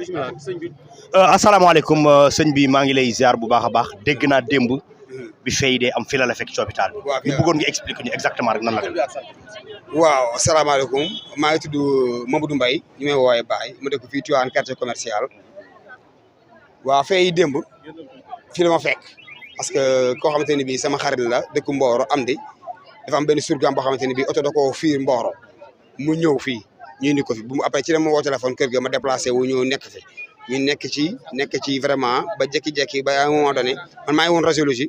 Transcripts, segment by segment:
bismillah sëñ bi. asalaamaaleykum sëñ bi maa ngi lay ziar bu baax a baax dégg naa démb bi fay dee am fi la fekk ci hôpital bi. ñu bëggoon nga expliquer ñu exactement rek nan la dem. waaw asalaamaaleykum maa ngi tudd Mamadou Mbaye ñu may woowee Baye ma dëkk fii Tivaouane quartier commercial. waaw fay démb fii la ma fekk parce que koo xamante ni bii sama xarit la dëkk Mboro am di dafa am benn surgam boo xamante ni bii oto da koo fiir Mboro mu ñëw fii ñu indi ko fi bu mu après ci la ma woo téléphone kër ga ma déplacé wu ñëw nekk fi ñu nekk ci vraiment ba jékki-jékki ba à un moment donné man maa ngi woon radiologie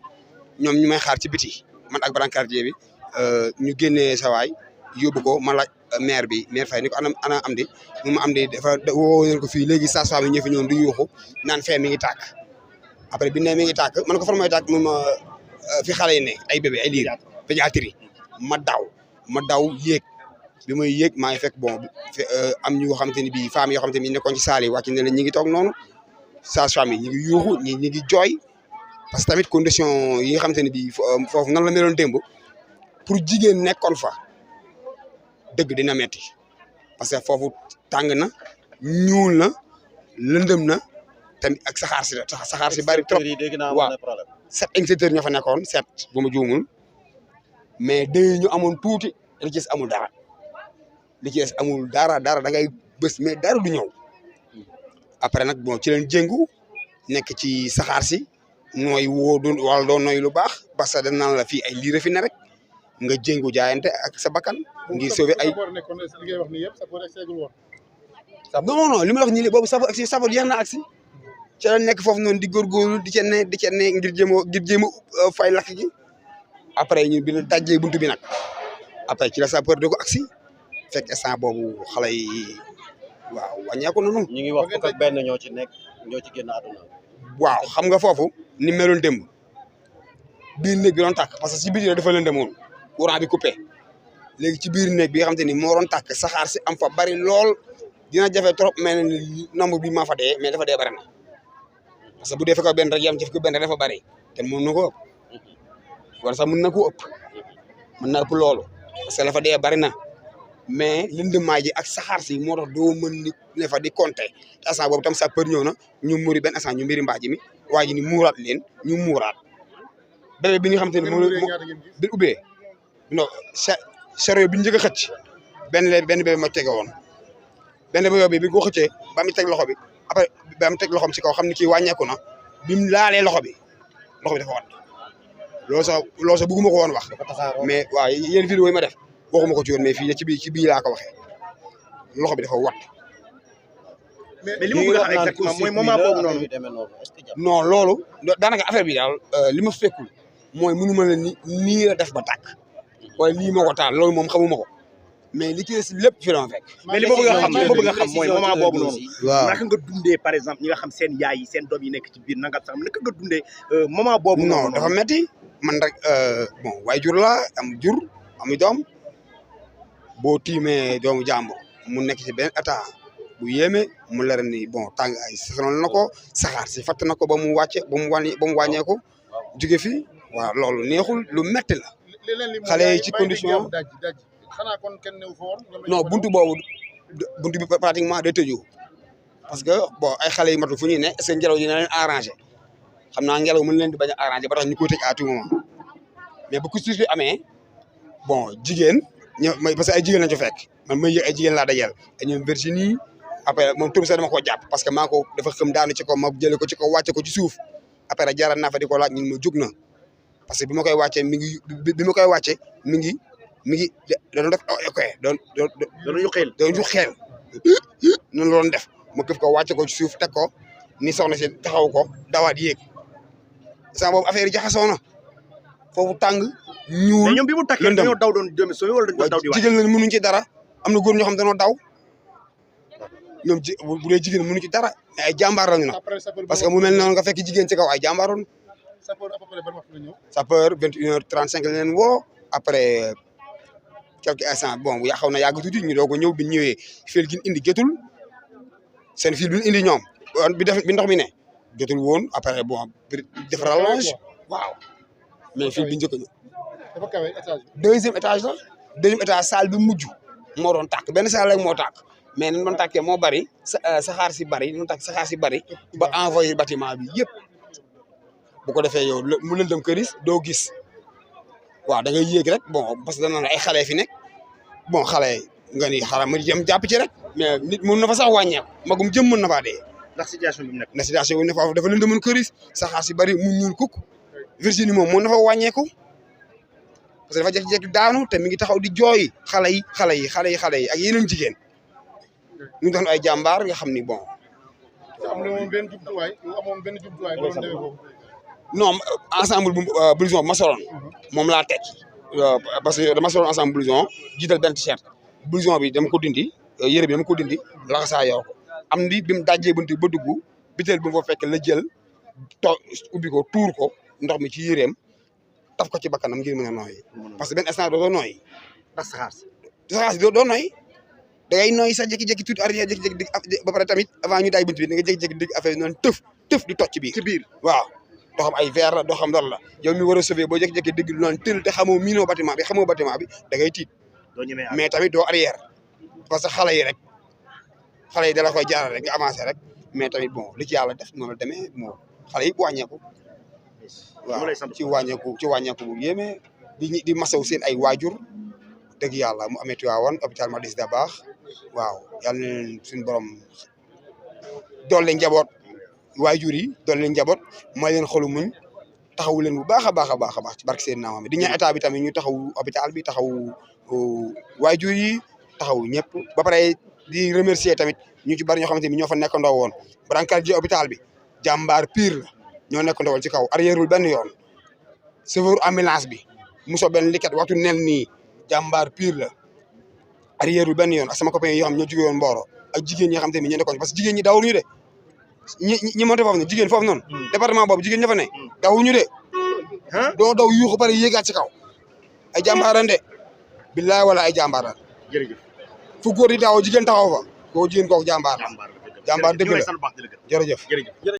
ñoom ñu may xaar ci biti man ak brancardier bi ñu génnee sa waay yóbbu ko ma laaj maire bi maire Faye ni ko ana am di mu am di dafa woo leen ko fii léegi sage-femme yi ñëw fi ñoom du yuuxu naan fee mi ngi tàkk après bi ne mi ngi tàkk man ko fan mooy tàkk mu ma fi xale yi ne ay bébé ay liir pédiatrie ma daw yéeg bi may yéeg maa ngi fekk bon am ñu xamante ni bii femmes yoo xamante ni nekkoon ci salle yi wàcc ne la ñi ngi toog noonu sage-femme yi ñi ngi yuuxu ñi ngi jooy parce que tamit condition yi nga xamante ni bii foofu nan la meloon démb pour jigéen nekkoon fa dëgg dina metti parce que foofu tàng na ñuul na lëndëm na tamit ak saxaar si bari trop waaw 7 inspecteurs ñoo fa nekkoon 7 bu ma juumul mais day ñu amoon tuuti li ci amul dara da ngay bës mais dara du ñëw après nag bon ci leen jéngu nekk ci saxaar si nooy wala doo nooy lu baax parce que dañ naan la fii ay liir fi ne rek nga jéngu jaayante ak sa bakkan ngir sauver ay non li ma wax nii boobu safo yeex na agsi ci la nekk foofu noonu di góorgóorlu di ca ne ngir jéem a fay lakk gi après ñu bi dajjee buntu bi nag après ci la sapeur de ko agsi fekk instant boobu xale yi waaw wàññeeku nañu. ñu ngi wax fukk ak benn ñoo ci génn àdduna. waaw xam nga foofu ni meloon démb biir néeg bi doon tàkk parce que si biir dafa lëndëmoon courant bi coupé léegi ci biir néeg bi nga xamante ni moo doon tàkk saxaar si am fa bari lool dina jafe trop mais nombre bi maa fa dee mais dafa dee bari na parce que bu dee fekk benn rek yam ci fekk benn rek dafa bari te mën na ko ëpp wala sax mën na ko ëpp mën na ëpp loolu parce que dafa dee bari na mais lëndëmaay ji ak saxaar si moo tax doo mën ne fa di compter instant boobu tam sapeur ñëw na ñu muri benn instant ñu mbiri mbaaji mi waa ji ni muuraat leen ñu muuraat bébé bi nga xamante ni bi ubbee non chariot bi ñu njëkk a xëcc benn bébé ma tege woon benn bébé bi ko xëccee ba mu teg loxo bi après ba mu teg loxoom ci kaw xam ni kii wàññeeku na bi mu laalee loxo bi dafa wat loolu sax bëgguma ko woon wax mais waaw yéen vidéo yi ma def waxuma ko ci woon mais fii ci bii laa ko waxee loxo bi dafa wat. mais li ma bëgg a xam exactement mooy moment boobu noonu. non loolu daanaka affaire bi daal li ma fekkul mooy mënu ma la nii la def ba tàkk wala lii moo ko taal loolu moom xamuma ko mais li ci des lépp fi la ma fekk. mais li ma bëgg a xam mooy moment boobu noonu. waaw naka nga dundee par exemple ñi nga xam seen yaay yi seen doom yi nekk ci biir nanga sax naka nga dundee moment boobu. non dafa metti man rek bon waay jur la am jur amu doom boo tiimee doomu jàmbur mu nekk ci benn état bu yéeme mu leer ni bon tàng ay sonal na ko saxaar si fatt na ko ba mu wàññeeku jóge fi waaw loolu neexul lu metti la. xale yi ci condition non buntu bi pratiquement day tëju parce que bon ay xale yi matul fu ñuy ne est-ce que ngelaw dina leen arrangé xam naa ngelaw mën leen di bañ a arrangé ba tax ñu koy tëj à tout moment mais bu ko surtout amee bon jigéen ñoom parce que ay jigéen lañ ci fekk man may yëg ay jigéen laa dajal ay ñoom Virginie après moom tur sax dama koo jàpp parce que maa ko dafa xëm daanu ci kaw ma jëlee ko ci kaw wàcce ko ci suuf après jaaraat naa fa di ko laaj ñu ma jug na parce que bi ma koy wàccee mi ngi doon def ok doon ju xeel noonu la doon def ma këf ko wàcce ko ci suuf teg ko ni soxna si taxaw ko dawaat yéeg saa boobu affaire yi jaxasoo na foofu tàng ñuul mais ñoom bi mu takkee dañoo daw doon jëme so wala dañoo daw di jigéen la mënuñ ci dara am na góor ñoo xam dañoo daw ñoom bu dee jigéen mënuñ ci dara mais ay jàmbaar lañu na parce que mu mel noonu nga fekk jigéen ci kaw ay jàmbaaroon sapeur 21h35 la leen woo après quelques instants bon xaw na yàgg tuuti ñu doog a ñëw bi ñëwee fil gi indi jotul seen fil bi ñu indi ñoom bi ndox mi ne jotul woon après bon def rallonge waaw mais fil bi njëkk a ñëw dafa kawe étage deuxième étage la deuxième étage salle bi mujj moo doon tàkk benn salle rek moo tàkk mais ni doon tàkkee moo bari saxaar si bari ñu tàkk saxaar si bari ba envoyé bâtiment bi yëpp bu ko defee yow mu lëndëm këris doo gis waaw da ngay yéeg rek bon parce que dana ay xale fi nekk bon xale nga ni xaaral ma jëm jàpp ci rek mais nit mun na fa sax wàññeeku magum jëm mën na faa dee. ndax situation bi mu nekk. na situation bi ne foofu dafa lëndëmoon këris saxaar si bari mu ñuul kuk Virginie moom mën na fa wàññeeku parce que dafa jékki-jékki daanu te mi ngi taxaw di jooy xale yi ak yeneen jigéen ñu doon ay jàmbaar nga xam ni bon. amoon benn jumtuwaay non ensemble blouson bu ma soloon moom laa teg parce que dama soloon ensemble blouson jiital benn t-shirt blouson bi dama ko dindi yére bi dama ko dindi laxasaa yoo ko am ndi bi mu dajjee bunti ba dugg biteel bi mu fa fekk la jël ubbi ko tuur ko ndox mi ci yéreem taf ko ci bakkanam ngir mën a nooyi parce que benn instant doo nooyi ndax saxaar si doo nooyi da ngay nooyi sax jékki-jékki tuuti arrière jékki-jékki digg ba pare tamit avant ñu daay bunt bi da nga jékki-jékki digg affaire yi noonu tëf di toj ci biir waaw doo xam ay verre la doo xam dara la yow mi war a sauver boo jékki-jékki digg noonu tël te xamoo miinoo bâtiment bi da ngay tiit mais tamit doo arrière parce que xale yi da la koy jaaral rek nga avancé rek mais tamit bon li ci yàlla def noonu la demee bon xale yi wàññeeku waaw ci wàññeeku bu yéeme di masaw seen ay waajur dëgg yàlla mu amee Tivaouane hôpital Matlaboul Dabakh waaw yàlla na leen suñu borom doole njaboot waajur yi doole njaboot mooy leen xolu muñ taxawu leen bu baax a baax ci barke seen naam di ñaan état bi tamit ñu taxawu hôpital bi taxawu waajur yi taxawu ñëpp ba pare di remercier tamit ñu ci bari ñoo xamante ni ñoo fa nekkandoo woon brancardier hôpital bi jàmbaar pire la ñoo nekkandoo woon ci kaw arrièreul benn yoon chauffeur ambulance bi mosoo benn liket waxtu nel nii jàmbaar pire la arrièreul benn yoon ak sama copain yoo xam ñoo jóge woon Mboro ak jigéen ñi nga xamante ni ñoo nekkoon parce que jigéen ñi dawuñu de ñi monté foofu ne jigéen foofu noonu département boobu jigéen ña fa ne dawuñu de doo daw yuuxu pare yéegaat ci kaw ay jàmbaaran de billaay wala ay jàmbaaran jërëjëf fu góor di taxaw jigéen taxaw fa koo jigéen kooku jàmbaar dëgg la jërëjëf